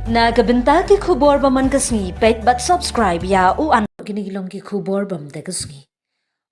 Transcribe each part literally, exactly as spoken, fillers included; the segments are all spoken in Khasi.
Na ka bynta ki khubor ba man ka sngi, peit bad subscribe ïa u an. Kine ki long ki khubor ba man ka sngi.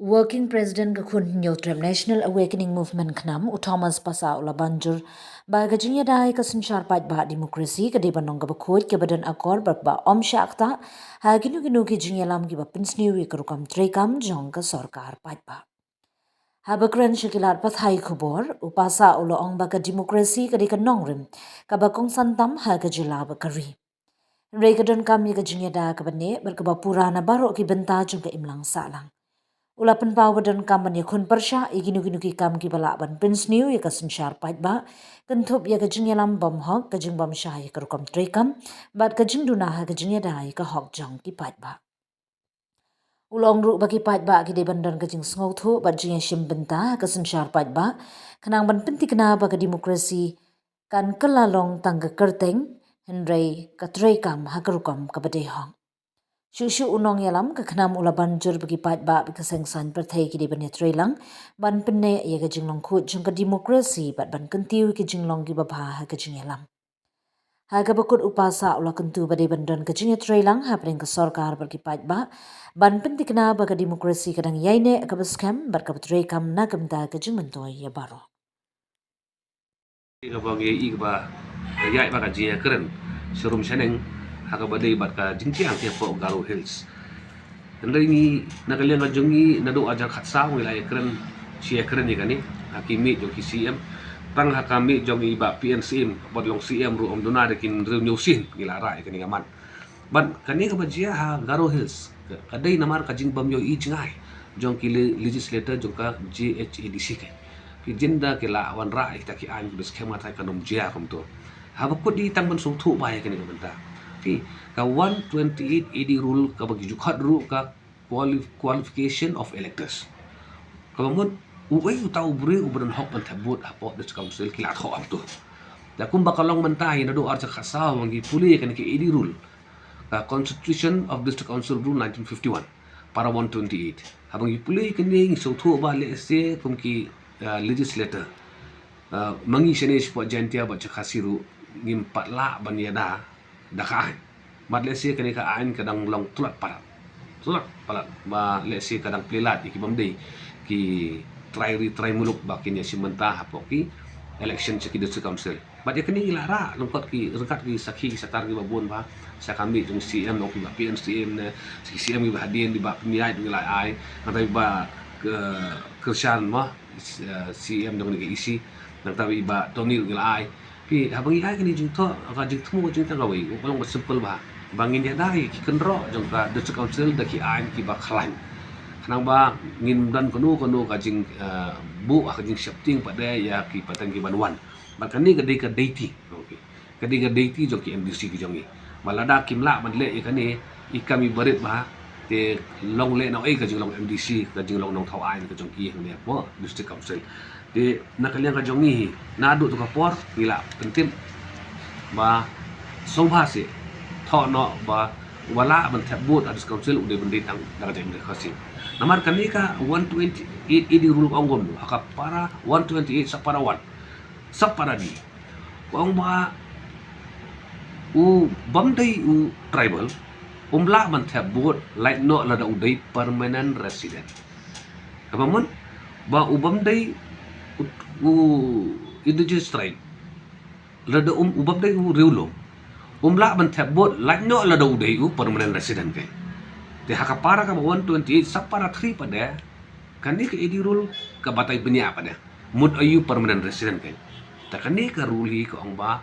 Working President ka Khun Hynñiewtrep National Awakening Movement KHNAM, u Thomas Passah u la ban jur ba ka jingïada ïa ka synshar paidbah, demokrasi, ka dei ban long kaba khuid, kaba don akor bad ba ym shah ktah ha kino kino ki jingïalam kiba pynsniew ïa ka rukom treikam jong ka sorkar paidbah. Haba kren sha ki lad pathai khubor, u Passah u la ong ba ka demokrasi ka dei ka nongrim kaba kongsan tam ha ka jylla bad ka ri. Hynrei ka donkam ïa ka jingïada kaba neh bad kaba pura na baroh ki bynta jong ka imlang sahlang. U la pynpaw ba donkam ban ïakhun pyrshah ïa kino kino ki kam kiba lah ban pynsniew ïa ka synshar paidbah, kynthup ïa ka jingïalam bymhok, ka jingbymshai ïa ka rukom treikam bad ka jingduna ha ka jingïada ïa ka hok jong ki paidbah. U la ong ruh ba ki paidbah ki dei ban don ka jingsngewthuh bad jingïashim bynta ha ka synshar paidbah, khnang ban pynthikna ba ka demokrasi kan kylla long tang ka kyrteng, hynrei ka treikam ha ka rukom kaba dei hok. Shuh shuh u nongïalam ka KHNAM u la ban jur ba ki paidbah bad ka seng saiñ pyrthei ki dei ban ïatreilang ban pynneh ïa ka jinglong khuid jong ka demokrasi bad ban kyntiew ïa ki jinglong kiba bha ha ka jingïalam. Ha kaba kut, u Passah u la kyntu ba dei ban don ka jingïatreilang hapdeng ka sorkar bad ki paidbah ban pynthikna ba ka demokrasi ka dang ïaineh kaba skhem bad kaba treikam na ka bynta ka jingmyntoi ïa baroh. Kaba ngi ïohi kaba ka ïaid ba ka jingïakren sharum shaneng ha kaba dei bad ka jingkieng ki hapoh Garo Hills. Hynrei ngi na ka liang ka jong ngi naduh ar hajar khatsaw ngi la ïakren, shi ïakren ïa kane ha ki miej jong ki C M. Tang ha ka miej jong i Bah P N Syiem, bad long C M ruh ym duna da kin hynriew hynñiew sien ngi la rah ïa kane ka mat. Bad kane kaba jia ha Garo Hills ka, ka dei namar ka jingbym ïohi jngai jong ki le-, legislator jong ka J H A D C ka. Ki jin da ki la wanrah ïa kita ki aiñ kiba skhem, nga tharai kan ym jia kumto. Haba kut, i tang ban sngewthuh ba ïa kane ka bynta. Phi, ka one twenty-eight A D rule kaba ki ju khot ruh ka quali-, qualification of electors. Kaba mut uei uta u briew uba don hok ban thep vote hapoh District Council, ki la thoh kumto. Te kumba ka long mynta, ïa naduh ar hajar khatsaw ba ngi pule ïa kane ka A D rule, ka Constitution of District Council Rule nineteen fifty-one, para one twenty-eight. Haba ngi pule ïa kane ngi sngewthuh ba lehse kum ki, uh, legislator, uh, ma ngi shane shapoh Jaintia bad sha Khasi ruh ngim pat lah ban ïada da ka aiñ. Bad lehse kane ka aiñ ka dang long tlot palat. Tlot palat ba lehse ka dang plie lad ïa ki bym dei ki trai ri trai muluk ba kin ïashim bynta hapoh ki election sha ki District Council. Bad ïa kane ngi la rah lyngkot ki, ryngkat ki sakhi ki satar kiba bun ba sha ka miej jong C M, ong ki Bah P N Syiem ne, ki C M kiba hadien, ki Bah Pynïaid ngi la ai, nangta i Bah K-, Kyrshan mo, eh, C M jong kane ka E C, nangta i Bah Tony ngi la ai. Phi, haba ngi ai kane jingthoh, ka jingthmu ka jingtang kawei, ka long ba simple ba, ba ngin ïada ïa ki kynroh jong ka District Council da ki aiñ kiba khlaiñ, khnang ba ngim don kano kano ka jing, eh, buh ha ka jingsheptieng pat de ïa ki pateng ki ban wan. Bad kane ka dei ka duty, okay, ka dei ka duty jong ki M D C ki jong ngi. Ba lada kim lah ban leh ïa kane, i kam iba rit ba, te long leh na ei ka jinglong M D C, ka jinglong nongthaw aiñ ka jong ki hangne hapoh District Council. Te na ka liang ka jong ngi hi, naduh tu ka por ngi la pyntip ba sngewbha seh, thoh noh ba uba lah ban thep vote ha District Council u dei ban dei tang da ka jaitbynriew Khasi. Namar kane ka one twenty-eight A D rule ong kumno, ha ka para one twenty-eight sub para one, sub para D, ka ong ba u bym dei u tribal um lah ban thep vote lait noh lada u dei permanent resident. Kaba mut ba u bym dei u, u indigenous tribe, lada um, u bym dei u riewlum, um lah ban thep vote lait noh lada u dei u permanent resident keiñ. Te ha ka para kaba one twenty-eight sub para three pat de, kane ka A D rule ka batai bniah pat de mut aiu permanent resident keiñ. Te kane ka rule hi ka ong ba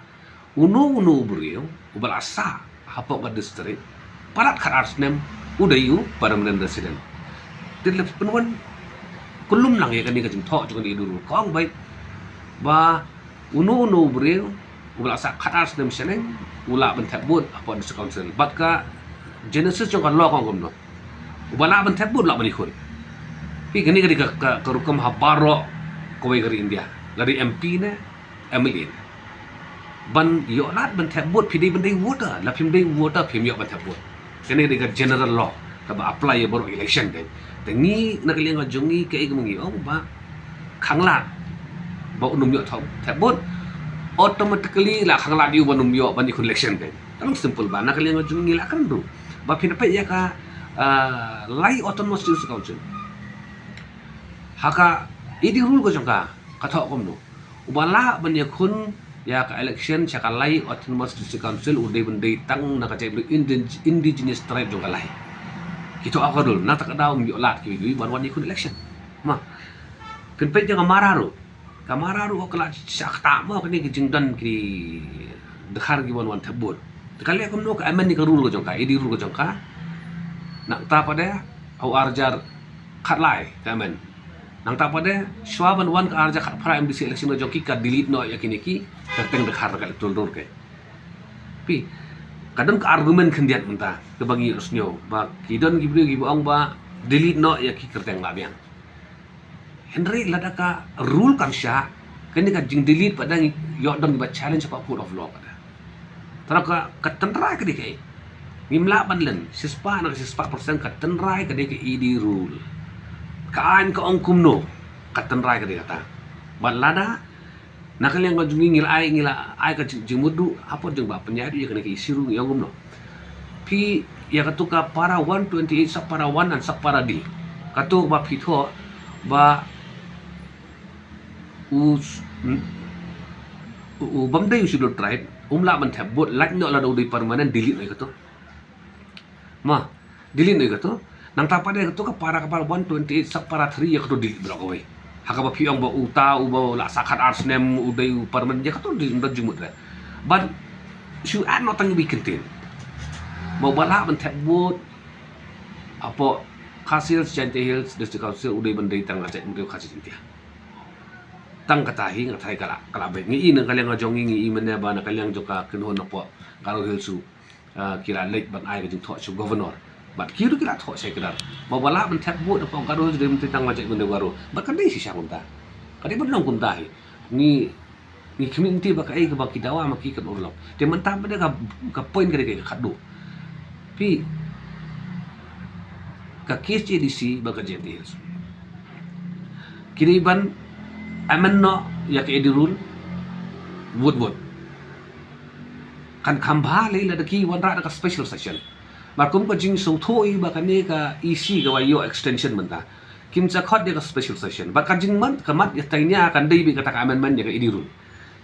uno uno u briew uba la sah hapoh ka district palat khatar snem u dei u permanent resident. Te lada pynwan kyllum lang ïa kane ka jingthoh jong kane ka A D rule, ka ong beit ba uno uno u briew uba la sah khatar snem shaneng u lah ban thep vote hapoh District Council. Bad ka genesis jong ka law ka ong kumno, uba lah ban thep vote u lah ban ïakhun. Phi, kane ka dei ka, ka, ka rukom ha baroh kawei ka ri India, la dei M P ne M L A ne. Ban ïoh lad ban thep vote phi dei ban dei voter, la phim dei voter phim ïoh ban thep vote. Kane dei ka general law kaba apply ïa baroh election keiñ. Te ngi na ka liang ka jong ngi kaei kaba ngi ong ba khang lad ba un ym ïoh thep, thep vote. automatically la khanglad ïa u ban ym ïoh ban ïakhun election kein. Tang simple ba na ka liang jong ngi la kren ruh ba phin peit ïa ka, ah, lai autonomous district council ha ka A D rule ka jong ka, ka thoh kumno. Uba lah ban ïakhun ïa ka election sha ka lai autonomous district council u dei ban dei tang na ka jaitbynriew indig-, indigenous tribe jong ka lai. Ki thoh ha ka rule, na kata ka daw ym ïoh lad kiwei kiwei ban wan ïakhun election. Ma, phin peit ïa ka Mara ruh. Ka Mara ruh ka la shah ktah mo kane ka jingdon ki dkhar ki wan wan thep vote. Te ka leh kumno, ka amend ïa ka rule ka jong ka, A D rule ka jong ka. Nangta pat de ha u ar hajar khatlai ka amend. Nangta pat de shuwa ban wan ka ar hajar khatphra M D C election ka jong ki, ka delete noh ïa kine ki kyrteng dkhar ka electoral roll kein. Phi, ka don ka argument khyndiat mynta kaba ngi ïohsngew ba ki don ki briew kiba ong ba delete noh ïa ki kyrteng la biang. Hynrei lada ka rule kam shah, kane ka jingdelete pat dang ïoh don kiba challenge ha court of law pat. Te ka, ka tynrai ka dei kaei? Ngim lah ban len, shispah na ka shispah percent ka tynrai ka dei ka A D rule. Ka aiñ ka ong kumno, ka tynrai ka dei kata. Bad lada na ka liang ka jong ngi ngi la ai, ngi la ai ka jing, jingmutdur hapoh jong ba pynïaid ïa kane ka issue ruh ngi ong kumno. Phi, ïa kato ka para one twenty-eight sub para one and sub para D, kato ba phi thoh ba u, u, u bym dei u scheduled tribe um lah ban thep vote, lait noh lada u dei permanent, delete noh ïa kato. Ma, delete noh ïa kato. Nangta pat de kato ka para, ka para one twenty-eight sub para three ïa kato delete baroh kawei. Ha kaba phi ong ba uta uba la sah khatar snem u dei u permanent, ïa kato delete, ym don jingmut re. Ban shu add noh tang iwei kyntien. Mo, ba lah ban thep vote hapoh Khasi Hills, Jaintia Hills District Council u dei ban dei tang na ka jaitbynriew Khasi Jaintia. Tang kata hi nga tharai ka la, ka la beit. Ngi i na ka liang ka jong ngi, ngi i mynne ba na ka liang jong ka kynhun hapoh Garo Hills ruh, ah, ki la leit ban ai ka jingthoh sha u governor. Bad ki ruh ki la thoh shai kdar ba ba lah ban thep vote hapoh Garo Hills dei ban dei tang na jaitbynriew Garo. Bad ka dei shisha kumta. Ka dei ban long kumta hi. Ngi, ngi khmih nti ba kaei kaba ki dawa ma ki kan urlong. Te mynta ba dei ka, ka point ka dei ka khatduh. Phi, ka K H A D C bad ka Jaintia Hills ki dei ban amend noh ïa ka A D rule, vote, vote. Kan kham bha lei lada ki wanrah da ka special session. Bad kum ka jingsngewthuh i ba kane ka E C kaba ïoh extension mynta, kim sa khot ïa ka special session. Bad ka jingmut, ka mat ïa tang ïa kan dei beit kata ka amendment ïa ka A D rule.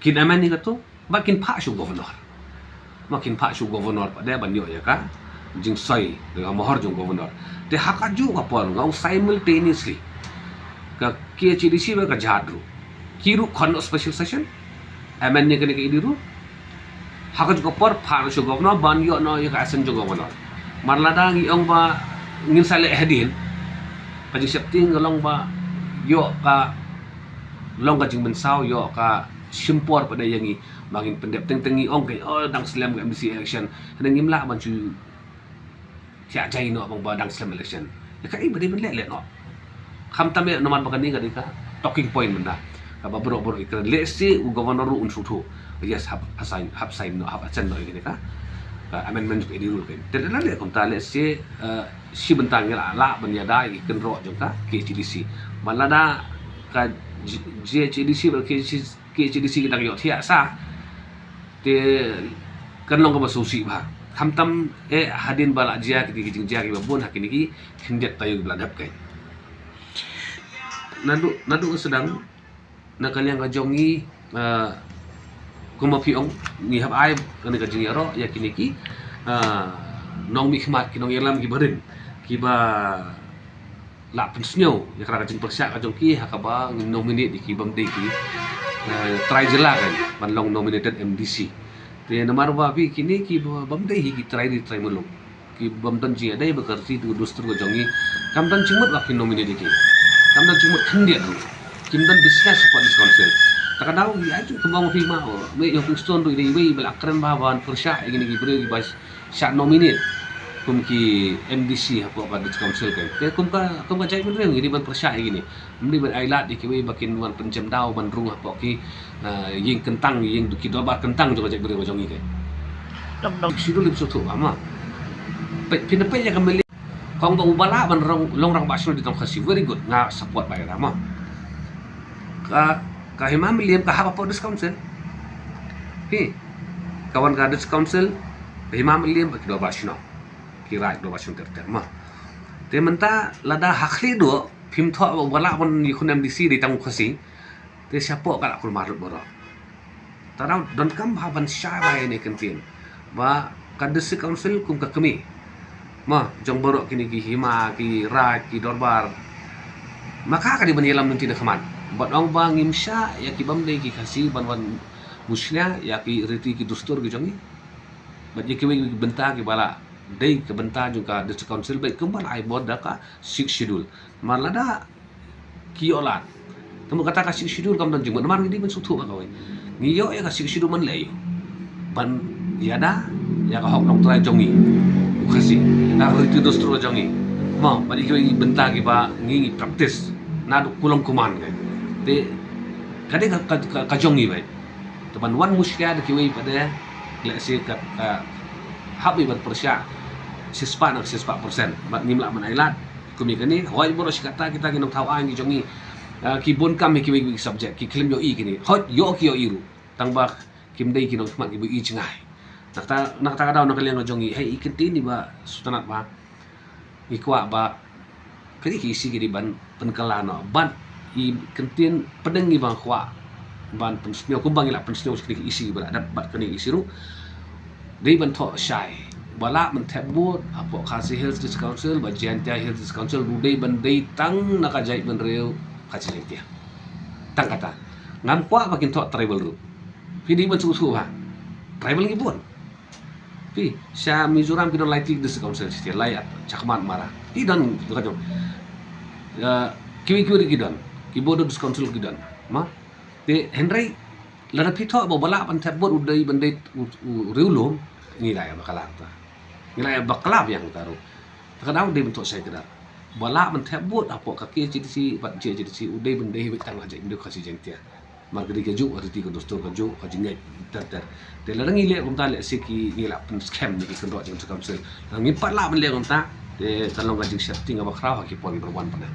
Kin amend ïa kato, bad kin phah sha u governor. Ma, kin phah sha u governor pat de ban ïoh ïa ka jingsoi, ïa ka mohor jong u governor. Te ha kajuh ka por nga ong simultaneously ka K H A D C bad ka JHAD ruh ki ruh khot noh special session, amend ïa kane ka A D rule. Ha kajuh ka por phah noh sha u governor ban ïoh noh ïa ka assent jong u governor. Mar lada ngi ong ba ngin sa leh hadien, ka jingsheptieng ka long ba ïoh ka long ka jingmynsaw, ïoh ka shim por pat de ïa ngi ba ngin pyndep. Teng teng ngi ong ka, oh, dang slem ka M D C election, hynrei ngim lah ban shu thiah jai noh ba dang slem election. Ïa kaei ba dei ban leh, leh noh. Khamtam ïa namar ba kane ka dei ka talking point mynta kaba baroh baroh i kren. Lehse u governor ruh un sngewthuh, yes, hap assign, hap sign noh, hap assent noh ïa kane ka, ka amendment jong ka A D rule kein. Te lada leh kumta, lehse, eh, shi bynta ngi lah, lah ban ïada ïa ki kynroh jong ka K H A D C. Bad lada ka J-, J H A D C bad K H A D C ki dang ïohthiah sa, te kan long kaba sngewsih bha. Khamtam eh hadien ba la jia kine ki jingjia kiba bun ha kine ki khyndiat taïew ba la dep kein. Naduh, naduh ka sdang na ka liang ka jong ngi, ah, kumba phi ong, ngi hap ai kane ka jingïaroh ïa kine ki, ah, nongmihkhmat, ki nongïalam kiba rim, kiba la pynsngew ïa kata ka jingpyrshah ka jong ki ha kaba ngin nominate ïa ki bym dei ki, eh, trai jylla kein ban long nominated M D C. Te namar ba phi, kine ki ba, bym dei hi ki trai ri trai muluk, ki bym don jingïadei bad ka riti dustur ka jong ngi, kam don jingmut ba kin nominate ïa ki. Kam don jingmut khyndiat ruh. Kim don business hapoh District Council. Ta ka daw ngi ai jingkynmaw ma phi ma, oh, Mei Hoping Stone ruh i dei iwei ba la kren bha ban pyrshah ïa kine ki briew kiba shah nominate kum ki M D C hapoh ka District Council kein. Te kum ka, kum ka jaitbynriew ngi dei ban pyrshah ïa kine. Ym dei ban ailad ïa kiwei ba kin wan pynjem daw ban rung hapoh ki, eh, ïing kyntang, ïing, ki dorbar kyntang jong ka jaitbynriew ka jong ngi kein. Dang, dang. Shi dei lip suthu ba ma. Peit, phin peit ïa ka Mylliem. Ka ong ba uba lah ban long, long rangbah shnong dei tang Khasi. Very good. Nga support ba ïa ka ma. Ka, ka Hima Mylliem ka hap hapoh District Council. Ka wan ka District Council, ba hima mylliem ba ki dorbar shnong, ki raid dorbar shnong ter ter ma. Te mynta lada ha khlieh duh phim thoh ba lah ban ïakhun M D C dei tang u Khasi. Te shapoh ka la kulmar lut baroh. Tang donkam bha ban shai ba ïa kane ka ktien ba ka District Council kum ka kmie ma jong baroh kine ki hima, ki raid, ki dorbar. Ma ka ka dei ban ïalam lynti na khmat bad ong ba ngim shah ïa ki bym dei ki Khasi ban wan mushlia ïa ki riti ki dustur ki jong ngi. Bad ïa kiwei ki bynta kiba la dei ka bynta jong ka District Council bad kumba la ai bor da ka Sixth Schedule. Namar lada ki ïoh lad, te mut kata ka Sixth Schedule kam don jingmut namar ngi dei ban sngewthuh ba kawei. Ngi ïoh ïa ka Sixth Schedule ban leh ïa u, ban ïada ïa ka hok longtrai jong ngi u Khasi, na ka riti dustur jong ngi. Mo, bad ïa kiwei ki bynta kiba ngi, ngi practice naduh kulong kuman. Te ka dei ka, ka, ka, ka jong ngi beit. Te ban wan mushlia da kiwei pat de, lehse ka, ka hap ban pyrshah shispah na shispah percent. Bad ngim lah ban ai lad kum ïa kane. Hooid, baroh shi katta kita ki nongthaw aiñ ki jong ngi, ah, ki bun kam ïa kiwei kiwei ki subject, ki khlem ïohi kine. Hooid, ïoh ki ïohi ruh, tang ba kim dei ki nongkhmat kiba ïohi jngai. Na kata, na kata ka daw na ka liang ka jong ngi, hei, i ktien iba sngewtynnat ba ngi kwah ba kane ka E C ka dei ban pynkylla noh bad i ktien pdeng iba nga kwah ban pynsngew kumba ngi la pynsngew sha kine ki E C ba la dep bad kane ka E C ruh, dei ban thoh shai ba lah ban thep vote hapoh Khasi Hills District Council bad Jaintia Hills District Council ruh dei ban dei tang na ka jaitbynriew Khasi Jaintia. Tang kata. Ngam kwah ba kin thoh tribal ruh. Phi dei ban sngewthuh ba tribal ngi bun. Phi, sha Mizoram ki don lai tylli ki District Council, sha Laiat, Chakhmat, Mara. Ki don, ka jong, eh, kiwei kiwei ki don. Ki Bodo District Council ki don. Ma, te hynrei lada phi thoh ba ba lah ban thep vote u dei ban dei u, u riewlum, ngi la ïa bakla ta. Ngi la ïa bakla biang ta ruh. Te ka daw dei ban thoh shai kdar. Ba lah ban thep vote hapoh ka K H A D C bad J H A D C u dei ban dei beit tang ha jaitbynriew Khasi Jaintia. Namar ka dei kajuh ka riti ka dustur, kajuh ka jingngeit ter ter. Te lada ngi leh kumta, lehse ki, ngi la pynskhem ïa ki kynroh jong ka council. Lada ngim pat lah ban leh kumta, te kan long ka jingsheptieng kaba khraw ha ki por kiba wan pat.